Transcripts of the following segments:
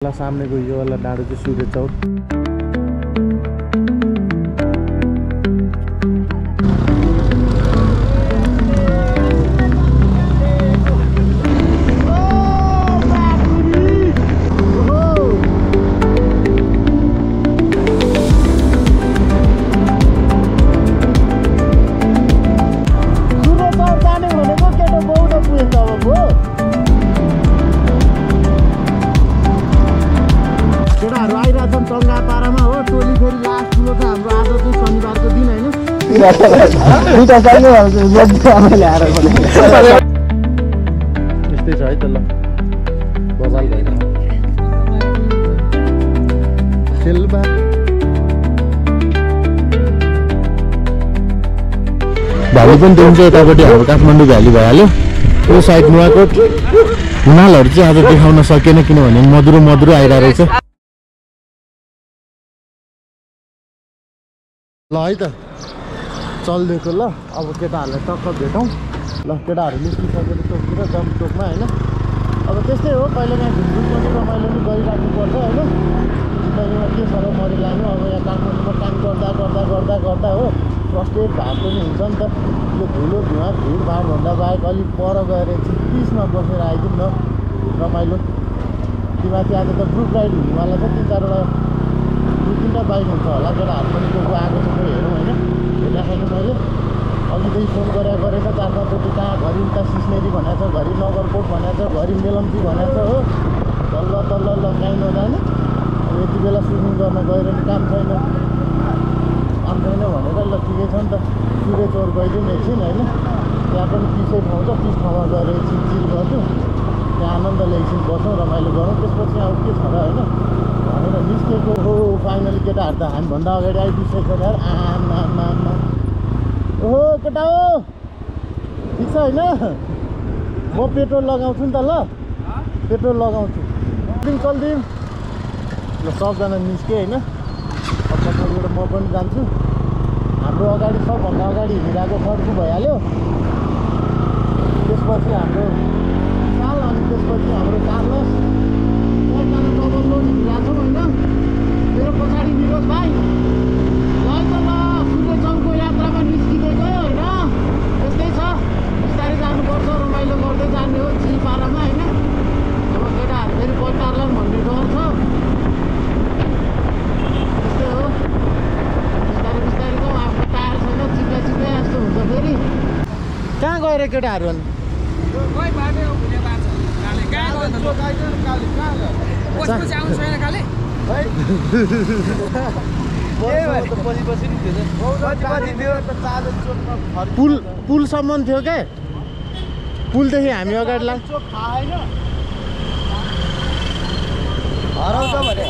सामनेको यो वाला डाँडो चाहिँ सूर्य चौर। यस्तै छ है त ल बजाल भएर सेल्बा भ्याली पनि देखिन्छ यतापट्टि हाम्रो काठमाडौँ भ्याली भइहाल्यो। यो साइड नुवाकोट हिमालहरू चाहिँ आज देखाउन सकेन किनभने मधुरो मधुरो आइरहेको रहेछ। ल है त चल्दिएको ल अब केटाहरूलाई टक्क भेटौँ ल। केटाहरू निस्किसकेर चोकतिर जम्प चोकमा होइन। अब त्यस्तै हो कहिले काहीँ घुमघुम पनि रमाइलो पनि गरिराख्नुपर्छ होइन। जिन्दगीमा के छ र मरिलानु अब यहाँ काठमाडौँमा काम गर्दा गर्दा गर्दा गर्दा हो फ्रस्ट्रेट भएको पनि हुन्छ नि त। यो धुलो धुवा भिडभाडभन्दा बाहेक अलिक पर गएर एकछिन पिसमा बसेर आइदिउँ न रमाइलो। तिमाथि आज त ग्रुप राइड हुनेवाला छ 3-4वटा 2-3टा बाइक हुन्छ होला। केटाहरू पनि को आएको छ हेरौँ होइन। हेर्दाखेरि मैले अघिदेखि फोन गरेछ 4-5चोटि कहाँ घरि उता सिस्नेरी भनेको छ, घरि नगरकोट भनेको छ, घरि मेलम्ची भनेको छ हो। तल्ल तल्ल ल कहीँ नजाने अब यति बेला स्विमिङ गर्न गएर नि काम छैन भनेर ल ठिकै छ नि त। सूर्य चौर गइदिउँ एकछिन होइन। त्यहाँ पनि पिसै ठाउँ छ, पिस ठाउँमा गएर एकछिन चिल गर्छौँ, त्यहाँ आनन्दले एकछिन बसौँ रमाइलो गरौँ। त्यसपछि अब के छ र होइन भनेर निस्केको हो। फाइनली केटाहरू त हामीभन्दा अगाडि आइपुगिसकेको छ यार। आमा ओहो केटा हो ठिक छ होइन। म पेट्रोल लगाउँछु नि त ल, पेट्रोल लगाउँछु चल्दिउँ ल। सबजना निस्केँ होइन। अब पछाडिबाट म पनि जान्छु। हाम्रो अगाडि सबभन्दा अगाडि हिँडिरहेको खड्कु भइहाल्यो। त्यसपछि हाम्रो विशाल अनि त्यसपछि हाम्रो कार्लस सबजना डबल लोड हिँडिरहेको छौँ होइन। मेरो पछाडि निरोज भाइ ल त ल सूर्य चौरको यात्रामा निस्किँदैको होइन। त्यस्तै छ बिस्तारै जानुपर्छ, रमाइलो गर्दै जाने हो चिल पारामा होइन। अब केटाहरू फेरि पल्टार्ला भन्ने डर छ। त्यस्तै हो बिस्तारै बिस्तारै जाउँ। आफ्नो टायर छैन चिप्ला चिप्ला जस्तो हुन्छ फेरि। कहाँ गएर केटाहरू अनि पुलसम्म थियो क्या। पुलदेखि हामी अगाडि लाग्छ हराउँछ भने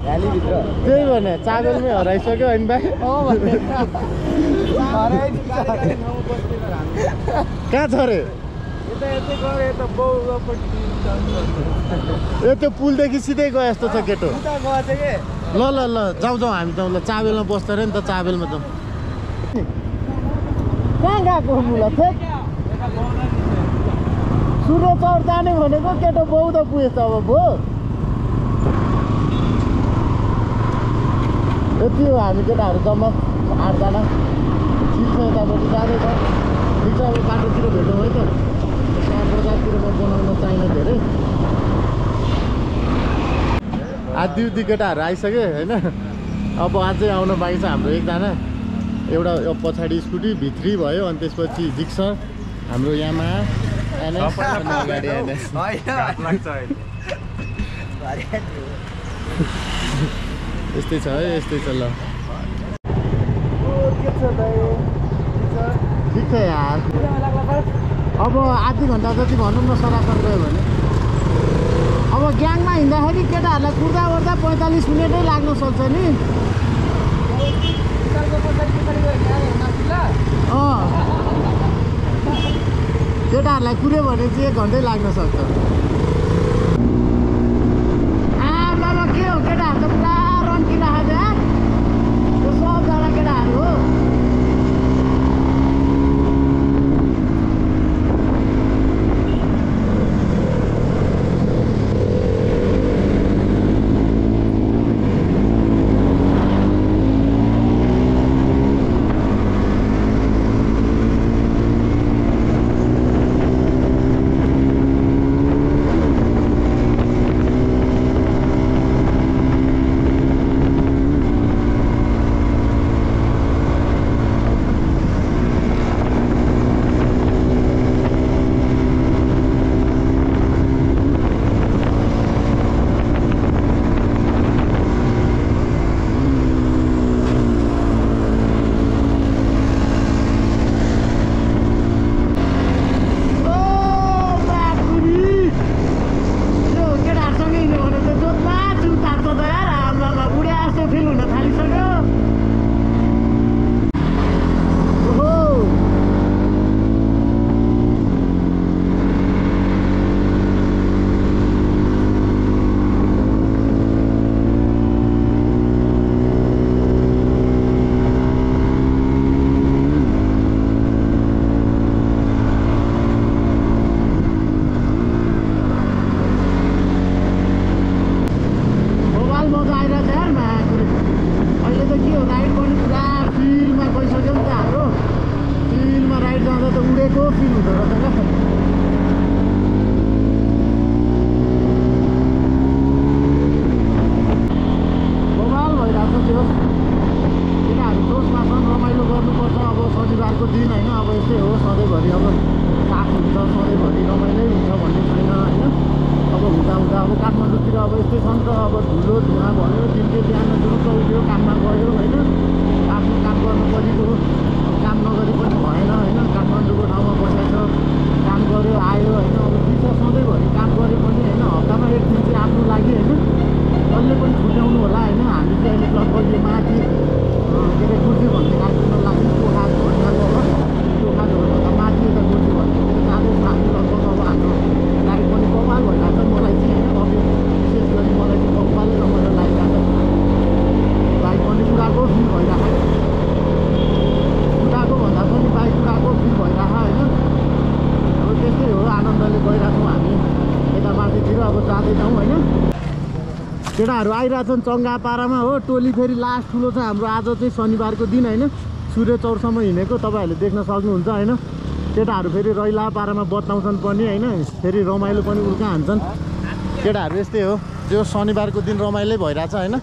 भ्यालीभित्र त्यही भने चाबेलमै हराइसक्यो होइन भाइ। कहाँ छ रे ए त्यो पुलदेखि सिधै गयो जस्तो छ केटो। ल ल ल जाउँ हामी जाउँ ल। चाबेलमा बस्दा नि त चाबेलमा जाउँ। कहाँ गएको मुला थिए सूर्य चौर जाने भनेको केटो बौद्ध पुगेछ अब भो। यति हो हामी केटाहरू जम्मा 8जना चिल्छ यतापट्टि जाँदैछ। ठिक छ अब बाटोतिर भेटौँ है त। बजारतिर म बनाउन चाहिने धेरै आधी केटाहरू आइसक्यो होइन। अब अझै आउन बाँकी छ हाम्रो एकजना। एउटा पछाडि स्कुटी भित्री भयो अनि त्यसपछि जिक्सर हाम्रो यामा एनएस अगाडि एनएस यस्तै छ है यस्तै छ ल। ठिक छ यार। अब आधी घन्टा जति भनौँ न सरासन गयो भने। अब ग्याङमा हिँड्दाखेरि केटाहरूलाई कुर्दा ओर्दा 45 मिनटै लाग्न सक्छ नि। केटाहरूलाई कुर्यो भने चाहिँ 1 घन्टै लाग्न सक्छ। आमामा के हो केटाहरू त पुरा रन्किरहेको छ त्यो सबजना केटाहरू हो। अब धुलो धुवा भयो, दिनले बिहान जुरुक्क उठ्यो, काममा गयो होइन, आफ्नो काम गर्नु परेको, काम नगरी पनि भएन होइन, काठमाडौँको ठाउँमा बसेको छ, काम गऱ्यो आयो होइन। अब चिज सधैँभरि काम गऱ्यो पनि होइन, हप्तामा एक दिन चाहिँ आफ्नो लागि होइन जसले पनि छुट्याउनु होला होइन। हामी चाहिँ अहिले लगभग यो माथि के अरे गुर्जी भन्ने काठमाडौँ लाग्छ, पोखा झोड्काको हो, पोखा झोड्का माथि यता गुर्जी भन्ने जाँदैछ हामी लगभग। अब हाम्रो लागि पनि कपाल भइरहेको छ मलाई चाहिँ होइन, अब विशेष गरी मलाई चाहिँ कपालै रमाइलो लागिरहेको छ। बाइक पनि कुदाएको फिल भइरहेको, कुदाएको भन्दा पनि बाइक कुदाएको फिल भइरहेको होइन। अब त्यस्तै हो, आनन्दले गइरहेछौँ हामी यता माथितिर। अब जाँदैछौँ होइन, केटाहरू आइरहेछन् चङ्गा पारामा हो। टोली फेरि लास्ट ठुलो छ हाम्रो आज चाहिँ शनिबारको दिन होइन, सूर्य चौरसम्म हिँडेको तपाईँहरूले देख्न सक्नुहुन्छ होइन। केटाहरू फेरि रैला पारामा बताउँछन् पनि होइन, फेरि रमाइलो पनि उल्का हान्छन् केटाहरू। यस्तै हो, त्यो शनिबारको दिन रमाइलो भइरहेछ होइन।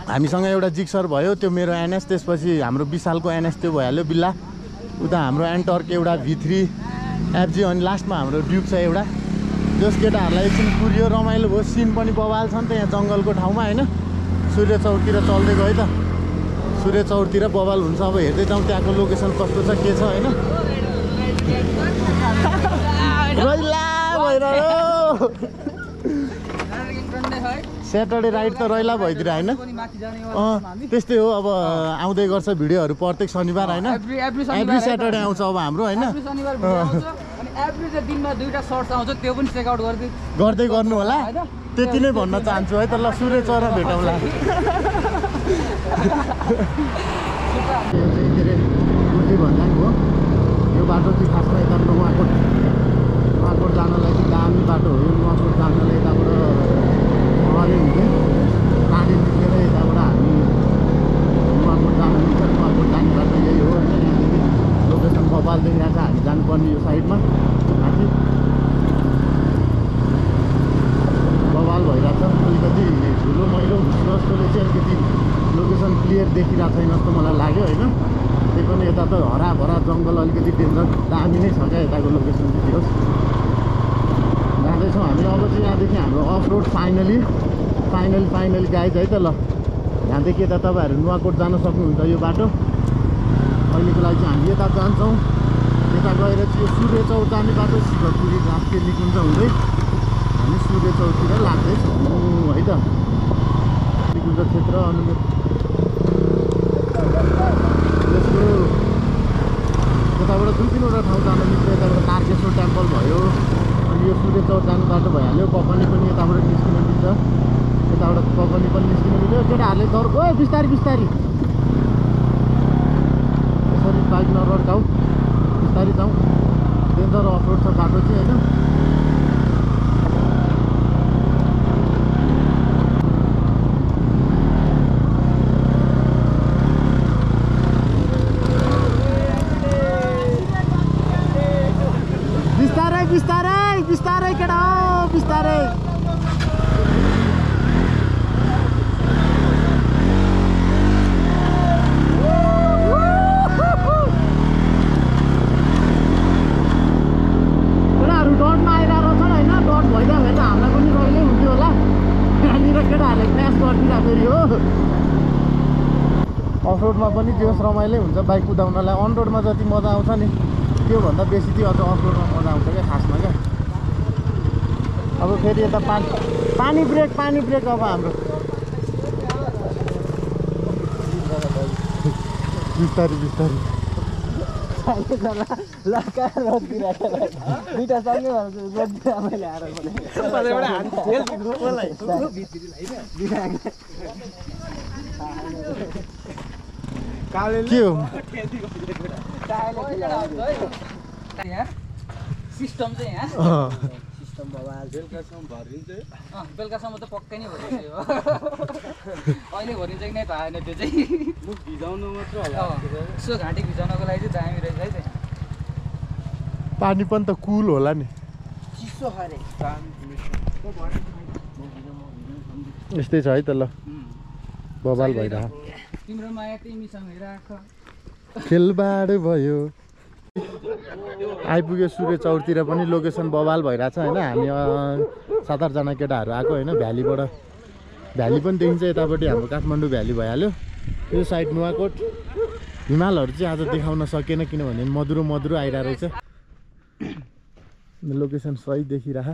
हामीसँग एउटा जिक्सर भयो, त्यो मेरो एनएस, त्यसपछि हाम्रो विशालको एनएस त्यो भइहाल्यो बिल्ला, उता हाम्रो एन्टर्क एउटा V3 FG, अनि लास्टमा हाम्रो ड्युक छ एउटा। जस केटाहरूलाई एकछिन कुरियो, रमाइलो भयो, सिन पनि बवाल छ नि त यहाँ जङ्गलको ठाउँमा होइन। सूर्य चौरतिर चल्दै गयो त, सूर्य चौरतिर बवाल हुन्छ। अब हेर्दै जाउँ त्यहाँको लोकेसन कस्तो छ के छ होइन। रैला भइरह्यो, स्याटरडे राइड त रैला भइदिएर होइन। त्यस्तै हो, अब आउँदै गर्छ भिडियोहरू प्रत्येक शनिबार होइन, एभ्री स्याटरडे आउँछ अब हाम्रो होइन। दिनमा 2टा सर्ट्स आउँछ, त्यो पनि चेकआउट गर्दै गर्नु होला, त्यति नै भन्न चाहन्छु है त। ल सूर्य चौर भेटौँला। के अरे गुर्जी भन्ज्याङ हो यो बाटो चाहिँ, खासमा यता नुवाकोट जानलाई चाहिँ दामी बाटो हो यो। नुवाकोट जानलाई यताबाट अगाडि हुन्थ्यो, पानी निस्केर यताबाट हामी नुवाकोट जानु मिल्छ। नुवाकोट जाने बाटो यही हो होइन। यहाँदेखि लोकेसन बबाल देखिरहेको छ, हामी जानुपर्ने यो साइडमा माथि बवाल भइरहेको छ। अलिकति धुलो मैलो जस्तोले चाहिँ अलिकति लोकेसन क्लियर देखिरहेको छैन जस्तो मलाई लाग्यो होइन। त्यही पनि यता त हराभरा जङ्गल अलिकति डेन्जर दामी नै छ क्या यताको लोकेसन चाहिँ। त्यो जाँदैछौँ हामी अब चाहिँ यहाँदेखि हाम्रो अफ रोड फाइनली गाइज है त। ल यहाँदेखि यता तपाईँहरू नुवाकोट जान सक्नुहुन्छ यो बाटो। अहिलेको लागि चाहिँ हामी यता जान्छौँ, यता गएर चाहिँ यो सूर्य चौर जाने बाटो शिवपुरी झाँसके निकुञ्ज हुँदै हामी सूर्य चौरतिर लाग्दैछौँ है त। निकुञ्ज क्षेत्र अनि यसको यताबाट 2-3वटा ठाउँ जानु मिल्छ। यताबाट तारकेश्वर टेम्पल भयो, अनि यो सूर्य चौर जाने बाटो भइहाल्यो। कपनी पनि यताबाट निस्किन मिल्छ, यताबाट कपनी पनि निस्किन मिल्यो। केटाहरूले डर गयो बिस्तारी बिस्तारी, यसरी बाइक नरड्काऊ, बिस्तारी जाउँ, डेन्जर अफ रोड छ बाटो चाहिँ होइन। बिस्तारै बिस्तारै बिस्तारै केटा हो, बिस्तारै। केटाहरू डटमा आइरहेको छन् होइन, डट भइदियो भने त हामीलाई पनि रहिल्यै हुन्थ्यो होला। त्यहाँनिर केटाहरूले क्रास गरिदिँदा फेरि हो। अफ रोडमा पनि त्यो रमाइलो हुन्छ बाइक कुदाउनलाई। अन रोडमा जति मजा आउँछ नि त्योभन्दा बेसी त्यो अझ अफ रोडमा मजा आउँछ क्या खासमा क्या। अब फेरि यता पानी ब्रेक अब हाम्रो बिस्तारी बिस्तारी के हो सिस्टम चाहिँ यहाँ सिस्टम बेलुकासम्म त पक्कै नै भरिन्छ यो। अहिले भरिन्छ कि नै थाहा छैन, त्यो चाहिँ भिजाउनु मात्र होला। यसो घाँटी भिजाउनको लागि चाहिँ दामी रहेछ है चाहिँ। पानी पनि त कुल होला नि, चिसो खाने यस्तै छ है त। ल बवाल भइरह, तिम्रो माया तिमीसँगै राख, खेलबाड भयो। आइपुग्यो सूर्य चौरतिर पनि लोकेसन बवाल भइरहेछ होइन। हामी 7-8 जना केटाहरू आएको होइन, भ्यालीबाट भ्याली पनि देखिन्छ यतापट्टि हाम्रो काठमाडौँ भ्याली भइहाल्यो यो साइड नुवाकोट हिमालहरू चाहिँ आज देखाउन सकेन किनभने मधुरो मधुरो आइरहेको रहेछ लोकेसन सही देखिरह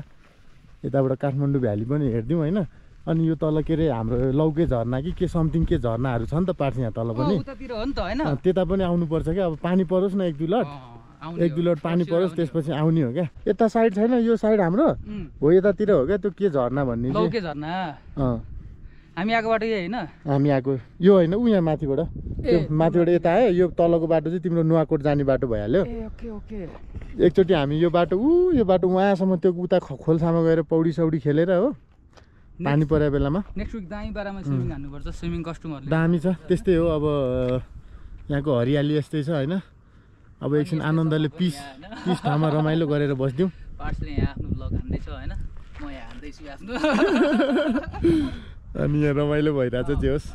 यताबाट काठमाडौँ भ्याली पनि हेर्दिउँ होइन अनि यो तल के अरे हाम्रो लौके झरना कि के समथिङ के झरनाहरू छ नि त पार्छ यहाँ तल पनि त्यता पनि आउनुपर्छ क्या अब पानी परोस् न एक दुई लट पानी परोस् त्यसपछि आउने हो क्या यता साइड छैन यो साइड हाम्रो हो यतातिर हो क्या त्यो के झरना भन्ने लौके झरना हामी आएको बाटो यही होइन हामी आएको यो होइन उ यहाँ माथिबाट त्यो माथिबाट यता आयो यो तलको बाटो चाहिँ तिम्रो नुवाकोट जाने बाटो भइहाल्यो एकचोटि हामी यो बाटो उहाँसम्म त्यो उता खोल्सामा गएर पौडी सौडी खेलेर हो पानी परेको बेलामा नेक्स्ट विक दामी बारामा स्विमिङ हान्नुपर्छ स्विमिङ कस्ट्युमहरु दामी छ त्यस्तै हो अब यहाँको हरियाली यस्तै छ होइन अब एकछिन आनन्दले पिस ठाउँमा रमाइलो गरेर बस्दिउँ पार्ट्सले यहाँ आफ्नो ब्लग हान्दैछ होइन म यहाँ हान्दैछु आफ्नो अनि यहाँ रमाइलो भइरहेछ जे होस्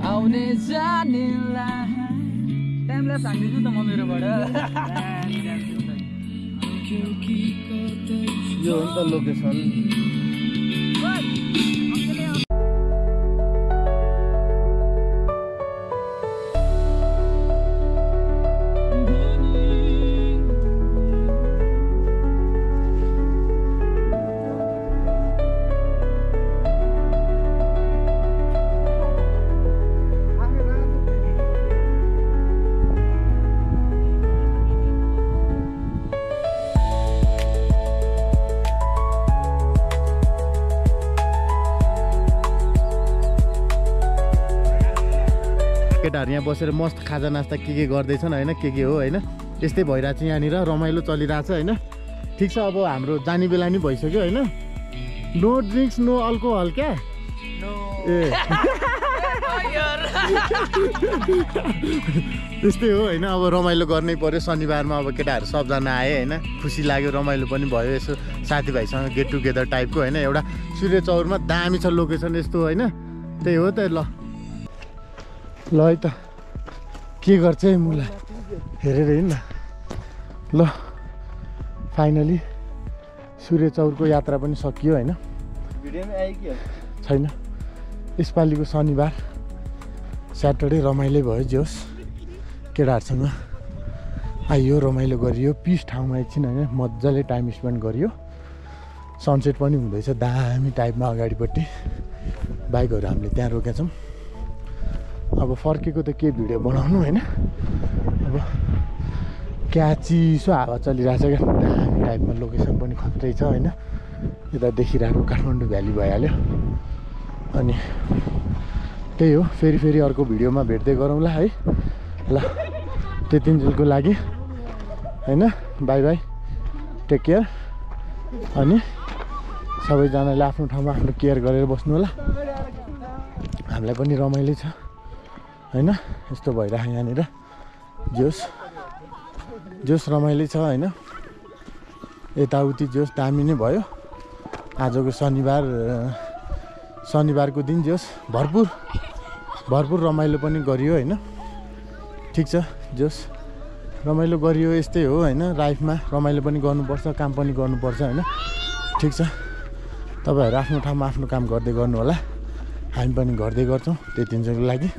आउने जानेलाई टाइम ल्याप्स हान्दिन्छु त म मेरोबाट यो हो नि त लोकेसन केटाहरू यहाँ बसेर मस्त खाजा नास्ता के गर्दैछन् होइन के हो होइन यस्तै भइरहेको छ यहाँनिर रमाइलो चलिरहेछ होइन ठिक छ अब हाम्रो जाने बेला नि भइसक्यो होइन नो ड्रिङ्क्स नो अल्कोहल क्या ए त्यस्तै हो होइन अब रमाइलो गर्नै पर्यो शनिबारमा अब केटाहरू सबजना आए होइन खुसी लाग्यो रमाइलो पनि भयो यसो साथीभाइसँग गेट टुगेदर टाइपको होइन एउटा सूर्य चौरमा दामी छ लोकेसन यस्तो होइन त्यही हो त ल है त के गर्छ है मुला हेरेर हिँड न ल फाइनली सूर्य चौरको यात्रा पनि सकियो होइन छैन यसपालिको शनिबार स्याटरडे रमाइलो भयो जे होस् केटाहरूसँग आइयो रमाइलो गरियो पिस ठाउँमा एकछिन होइन मजाले टाइम स्पेन्ड गरियो सनसेट पनि हुँदैछ दामी टाइपमा अगाडिपट्टि बाइकहरू हामीले त्यहाँ रोकेका छौँ अब फर्केको त के भिडियो बनाउनु होइन अब क्या चिसो हावा चलिरहेछ क्या दामी टाइपमा लोकेसन पनि खत्रै छ होइन यता देखिरहेको काठमाडौँ भ्याली भइहाल्यो अनि त्यही हो फेरि अर्को भिडियोमा भेट्दै गरौँला है ल त्यतिन्जेलको लागि होइन बाई बाई टेक केयर अनि सबैजनाले आफ्नो ठाउँमा आफ्नो केयर गरेर बस्नु होला हामीलाई पनि रमाइलो छ होइन यस्तो भइरहेको यहाँनिर जोस् रमाइलो छ होइन यताउति जोस् दामी नै भयो आजको शनिबारको दिन जोस् भरपुर रमाइलो पनि गरियो होइन ठिक छ जोस् रमाइलो गरियो यस्तै हो होइन लाइफमा रमाइलो पनि गर्नुपर्छ काम पनि गर्नुपर्छ होइन ठिक छ तपाईँहरू आफ्नो ठाउँमा आफ्नो काम गर्दै गर्नु होला हामी पनि गर्दै गर्छौँ त्यतिन्जेलको लागि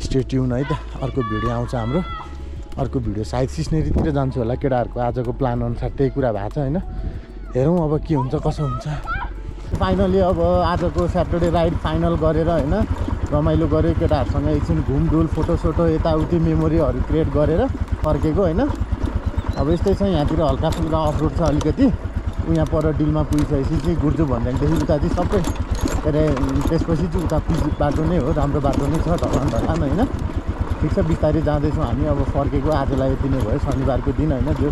स्टे ट्युन है त अर्को भिडियो आउँछ हाम्रो अर्को भिडियो सायद सिस्नेरीतिर जान्छु होला केटाहरूको आजको प्लान अनुसार त्यही कुरा भएको छ होइन हेरौँ अब के हुन्छ कसो हुन्छ फाइनली अब आजको स्याटरडे राइड फाइनल गरेर होइन रमाइलो गऱ्यो केटाहरूसँग एकछिन घुमडुल फोटोसोटो यताउति मेमोरीहरू क्रिएट गरेर फर्केको होइन अब यस्तै छ यहाँतिर हल्का फुल्का अफरोड छ अलिकति यहाँ पर डिलमा पुगिसकेपछि चाहिँ गुर्जु भन्दादेखि उता चाहिँ सबै के अरे त्यसपछि चाहिँ उता पिच बाटो नै हो राम्रो बाटो नै छ ढलान होइन ठिक छ बिस्तारै जाँदैछौँ हामी अब फर्केको आजलाई यति नै भयो शनिबारको दिन होइन जो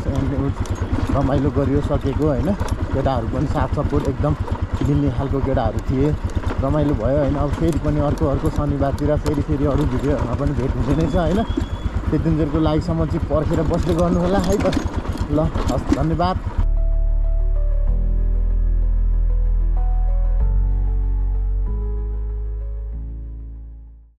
रमाइलो गरियो सकेको होइन केटाहरू पनि साथ सपोर्ट एकदम मिल्ने खालको केटाहरू थिए रमाइलो भयो होइन अब फेरि पनि अर्को शनिबारतिर फेरि अरू भिडियोहरूमा पनि भेट हुँदै नै छ होइन त्यतिन्जेलको लागिसम्म चाहिँ पर्खेर बस्दै गर्नु होला है त ल हस् धन्यवाद।